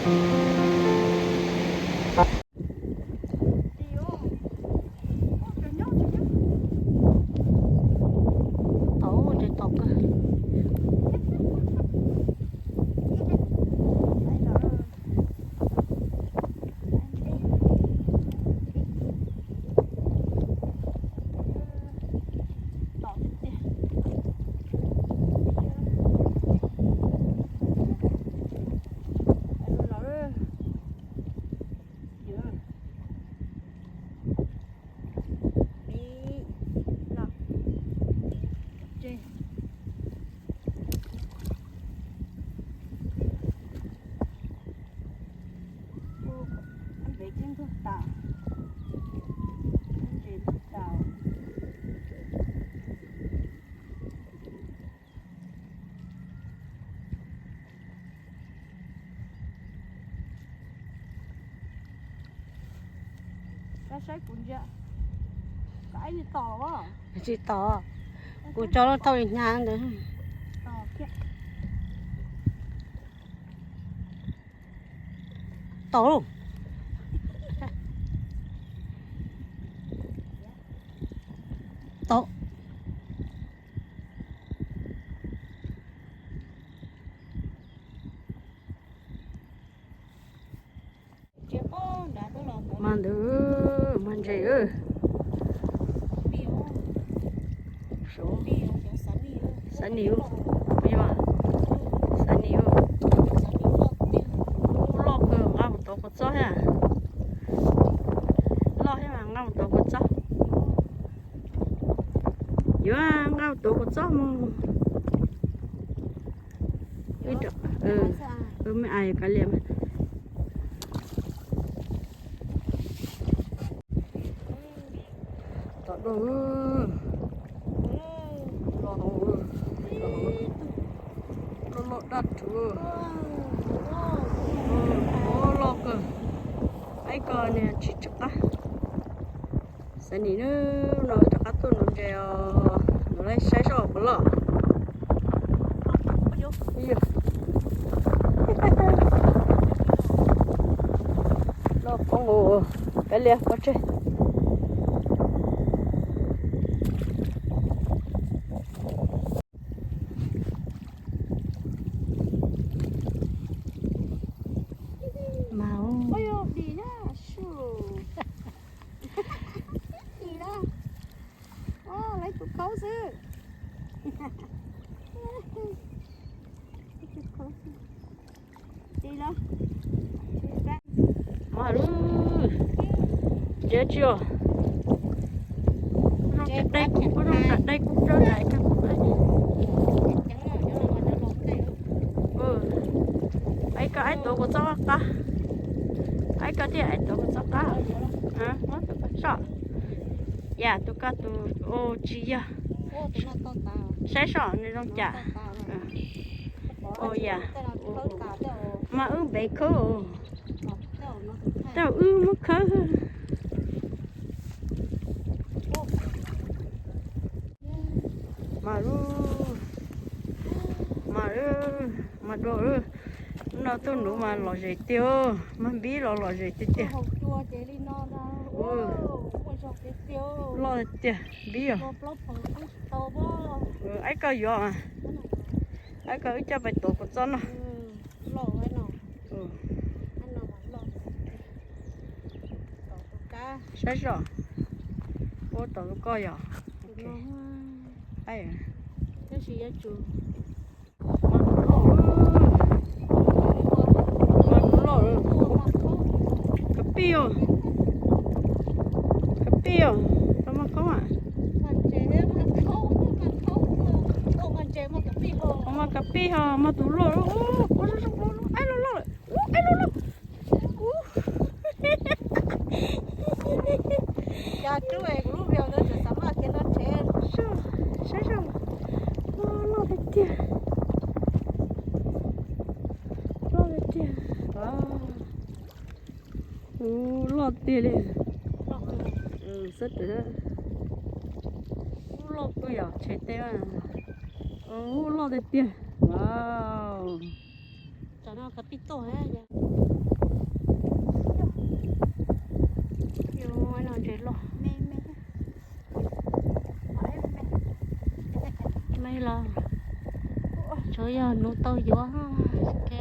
Tau, tau kawg. Saib kuv ntsia, koj ib li tos los? Tsis tos, kuv tso lub thauj hnyav ntawd. Tau. Tau. Mas ntawd mas ntses, xav nim, xav nim, loj kawg, nqa mus tuav kua txob thiab. Loj thiab mas nqa mus tuav kua txob. Yuav nqa mus tuav kua txob mus. Me ais kav liam. Tom doj, loj, loj, loj dab rhuv, loj kawg. Ib ko niag tsis tsis qab. Xav nim no rov qab tuaj nuv ntses os, nuv saib seb puas loj. Loj poob, kav liam pov tseg. Mas, oh, lawv tus khaub xwb. Mas lub, tsis tsis os. Zoo tsis dai kuv, kuv zoo kam dai kuv rau daim kag kuv. Ib ko aib tuav kua txob qab, ib ko thiaj aib tuav kua txob qab. Muab tus koj soj, yam tus koj tus, tsis yog, saib soj nws zoo cas. Yam mas wb npev khawb, tej zaum wb muab khawb. Mas, mas, mas dua, no tuaj nuv mas lom zem tiag, mas npib los lom zem tiag tiag. Loj tiag npib os. Aib koj yuav, aib koj wb coj pais tuav kua txob noj. Saib soj, ua tom tus koj yog. Mas tus loj, mas tus loj, kab pij os, kab pij os, tau mas khaub a. Mas kab pij ho mas tus loj, aib loj loj, aib loj loj. Saib soj, loj tiag tiag, loj tiag tiag, loj tiag li. Loj kawg yom, tshem teb, loj tiag tiag. Wow. Yog nws tau yuav, ok.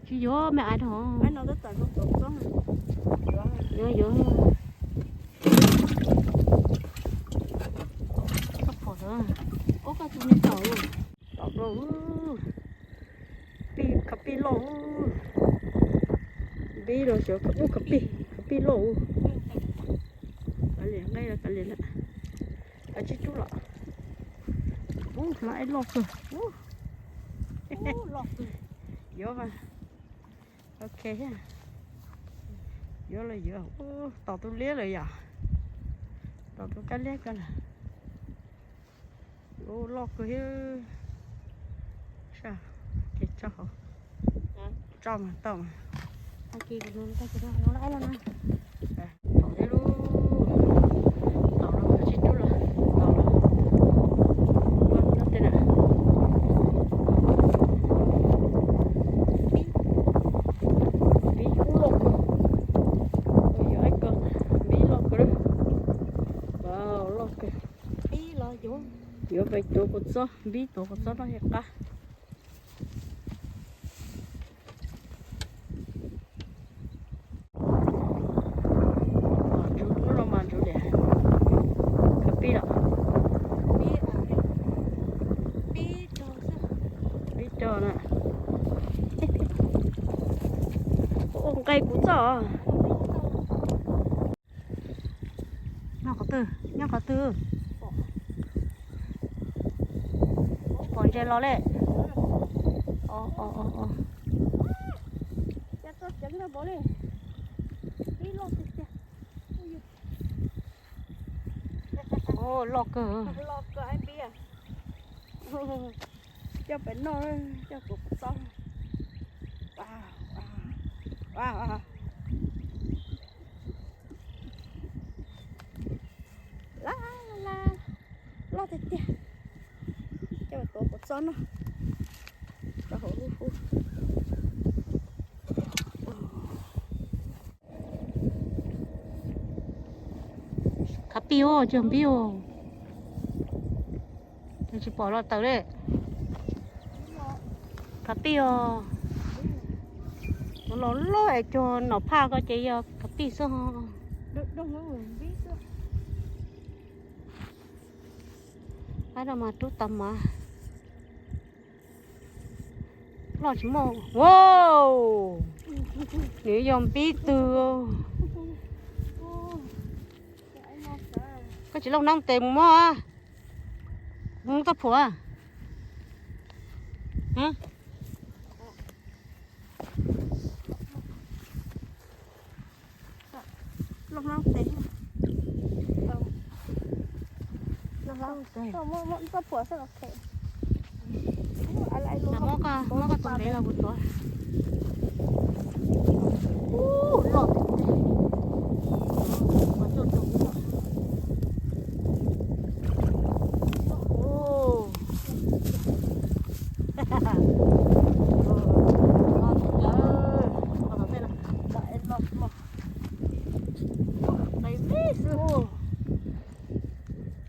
Tsis yuav me ai dhau. Yuav, yuav. Txhob pom lawm. Ub, koj tus me tau. Tom dua. Pij, khav pij loj. Npib los xyov, ub, khav pij, khav pij loj. Kav liam, nqaij kav liam lawm. Kav tsij rub los. Ub, laj loj kawg. Yuav mas. Ok, yuav los yuav. Ub, tom tus liab lawm yom. Tom tus kab liab ko na. Ub, loj kawg thiab. Tso hauv. Tso mas tau mas. Tom thiab lub. Tom los, tsib rub los. Tom los. Ua no tej na. Npib kub loj kawg. Yuav ib ko. Npib loj kawg. Wow, loj kawg. Yuav pais tuav kua txob, npib tuav kua txob noj thiaj qab. Ntsuv lub no mas ntsuv liam. Khav pij los. Pib cog na. Ua nqaij kuv txoj. Nyob qhov twg, nyob qhov twg? Tsis pom ntses los li. Ua, loj kawg. Coj pem noj, coj kuv txob. Laj laj, loj tiag tiag. Coj tuav kuv txob noj rau hauv lub hub. Khav pij os, cog npib os. Tsis pom los tawm li. Khav pij os. Los loj es cog nom phaj ko ces yog khav pij xwb ho. Ab, no mas rub tau mas. Loj tsis muaj. Wow, nws yog npib twg. Koj tsis loj nab tes mus muab. Mus muab txoj phuam. Loj nab tes. Loj nab tes. Muab, muab txoj phuam xwb los them. Muab koj, muab koj tus ntev los kuv tuav. Ub, loj tiag tiag.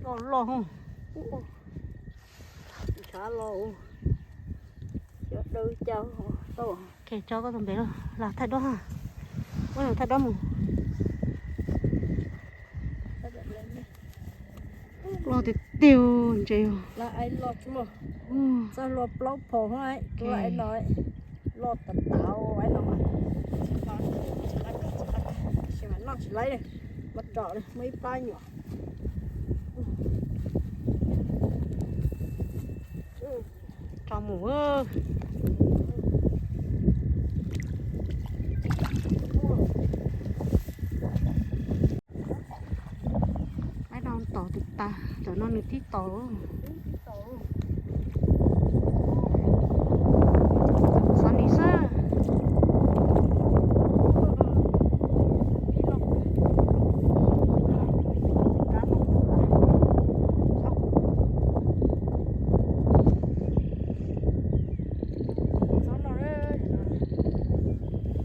Loj loj. Ntshav los, cov dawb cawv tau. Ok, tso koj tus ntev los, lam thaij duab ha. Ua lam thaij duab mus. Loj tiag tiag ntses. Txoj hlua plaub phom hos, tus lam no loj tas tas no. Tsis mas noj tsis laib li, mas rau li muaj ib plab nyuam. Tso mus. Ib no tom tus tas, cov no nws tib tom. Xov nis xwb.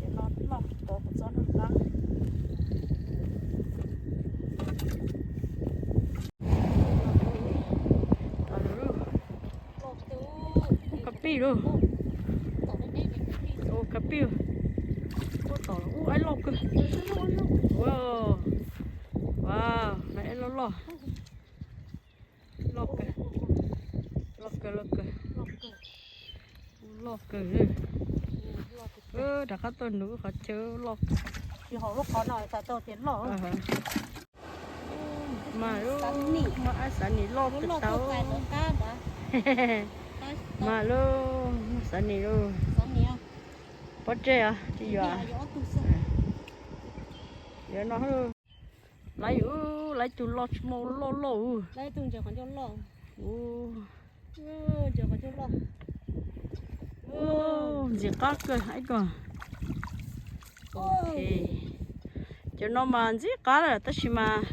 Txob no, no, no, txob no qab. Pij lub. Ua kab pij. Ua tom ub aib loj kawg. Wow, wow, lawv aib loj loj. Loj kawg, loj kawg, loj kawg. Loj kawg. Rov qab tuaj nuv qhov chaw loj. Mas lub, muaj ab xav nim loj kawg tau. Mas lub, xav nim lub. Pob tseg os, tsis yuav. Yuav no. Laiv yus, laiv tus loj tsis muaj loj loj. Ntxim qab kawg ib ko. Cov no mas ntxim qab lawm tab sis mas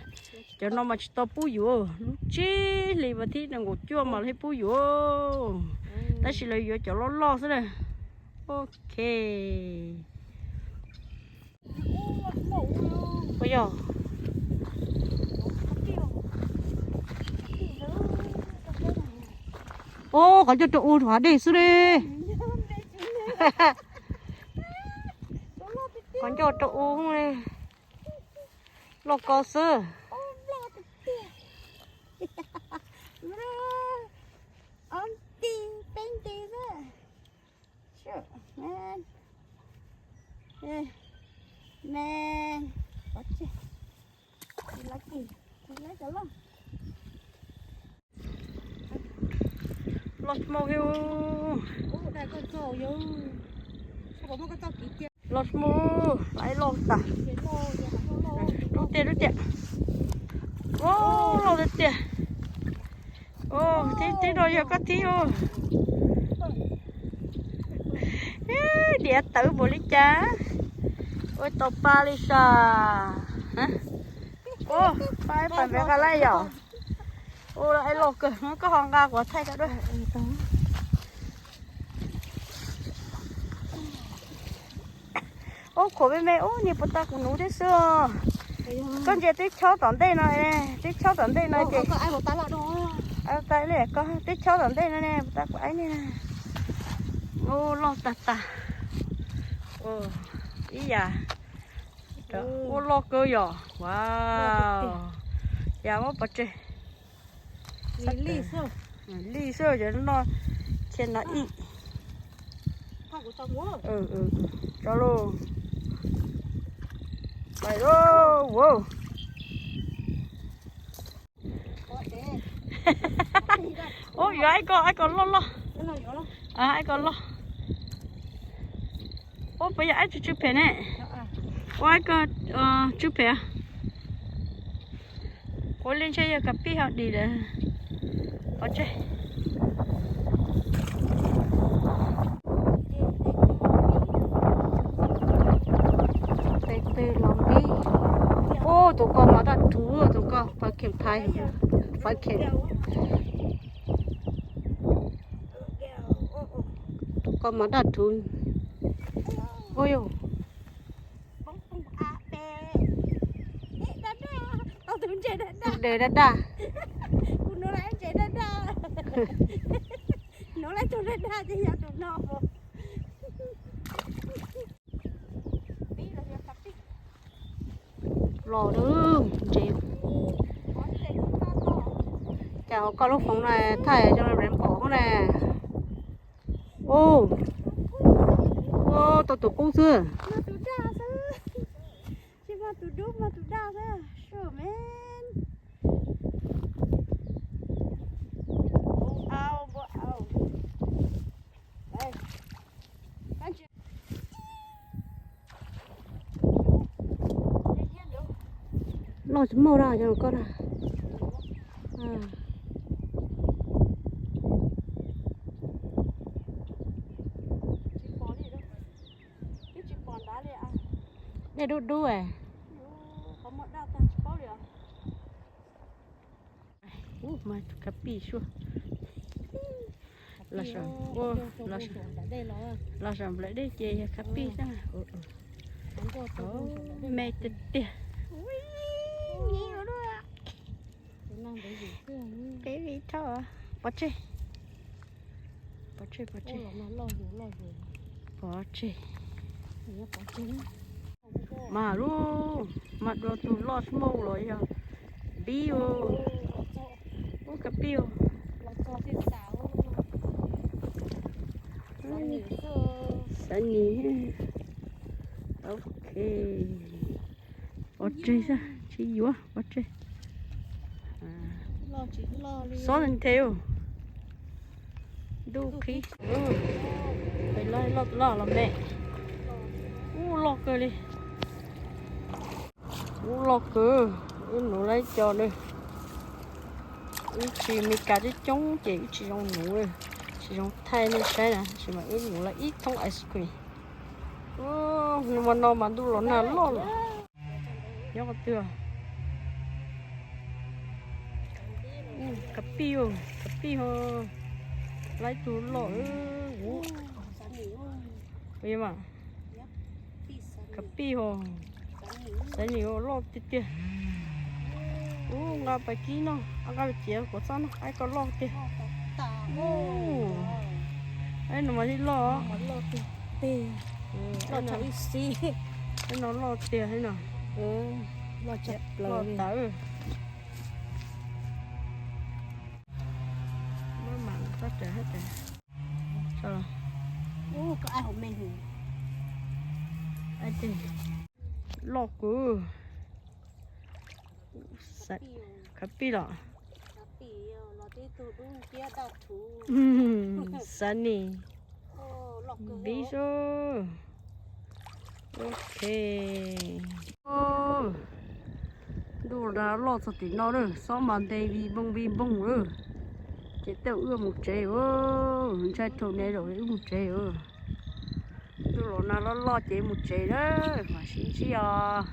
cov no mas tsis tau pub yuav, lub tsib hlis vas thib nees nkaum cuaj mas lawv pub yuav, tab sis lawv yuav cov loj loj xwb na. Ok. Ua yog. Ub, qhov ncauj rau u hav dej xwb li. Qhov ncauj rau u li. Loj ko xwb. Loj hmo li. Loj hmo, laj loj tas. Lub tiag lub tiag. Loj tiag tiag. Tib no yog koj tib. Diav tawv npaum li cas, ua tau pa li sas. Ua, pa pa npes qa laj yom. Ua, loj kawg, koj ho nqa kuv thaij tau dua. Ub, khuam me me ub, niag puas tas kuv nuv thiab xwb. Koj ntsia teb chaub tom ntej no, teb chaub tom ntej no ces, teb chaub tom ntej no ne puas tas kuv aib ne. Ub, loj tag tag. Ib yam, ua loj kawg yom. Wow, yam muab pov tseg. Lij xwb, cov no, cia no ib. Tso lauj. Ub, yuav ib ko, ib ko loj loj. Ib ko loj. Ub, puas yog aib tsw tsw phem ne? Ua ib ko tsw phem. Kuv li ntshe yog kas pij hau dim lawm. Qhov tseg. Peb peb los npib. Ub, tus ko mas daj rhuv, tus ko phav kheem phav, phav kheem. Tus ko mas daj rhuv. Ub yog. Tus de daj daj. Los ntses. Cas ho koj lub foov na thaij coj los npaum na. Ub, tau tus qub xwb. Loj tsis muaj dab cov koj na. Dej dub dub. Ub, mas kab pij suab. Los saum nplawm dej ces yog kab pij xwb. Me tiag tiag. Peb vij thoj pov tseg. Pov tseg, pov tseg. Pov tseg. Mas lub, mas dua tus loj smoke los yog pib os. Ub, ka pib os. Xav nis. Ok. Pov tseg xwb, tsis yuav, pov tseg. Xob nthe. Ntuj qhib. Peb loj, loj, loj los me. Ub, loj kawg li. Ub, loj kawg. Wb nuv lawm ib co na. Wb tsis, Meskas coob coob ces wb tsis zoo nuv, tsis zoo thaij nej saib na, tab sis mas wb nuv lawm ib thoob ice cream. Ub, no mas ntuj los nag loj lawm. Nyob qhov twg? Ka pij, ka pij ho. Lawm ib tug loj. Ub, ka pij ho. Xav nim loj tiag tiag. Ub, nqa pais kib noj, nqa pais ciav kuv txob noj, ib ko loj tiag. Ub, no mas li loj. No loj tiag no. Loj tawv. Loj kawg. Ka pij los? Xav nim. Pib xwb. Ok. Ntuj los loj txog tim no lawm, xob mas nte vi npoog vi npoog lawm. Ces tej zaum wb mus tsev, ntshai thaum ne zaum wb mus tsev. Ntuj los nag loj loj ces mus tsev na, mam sib ntsib os.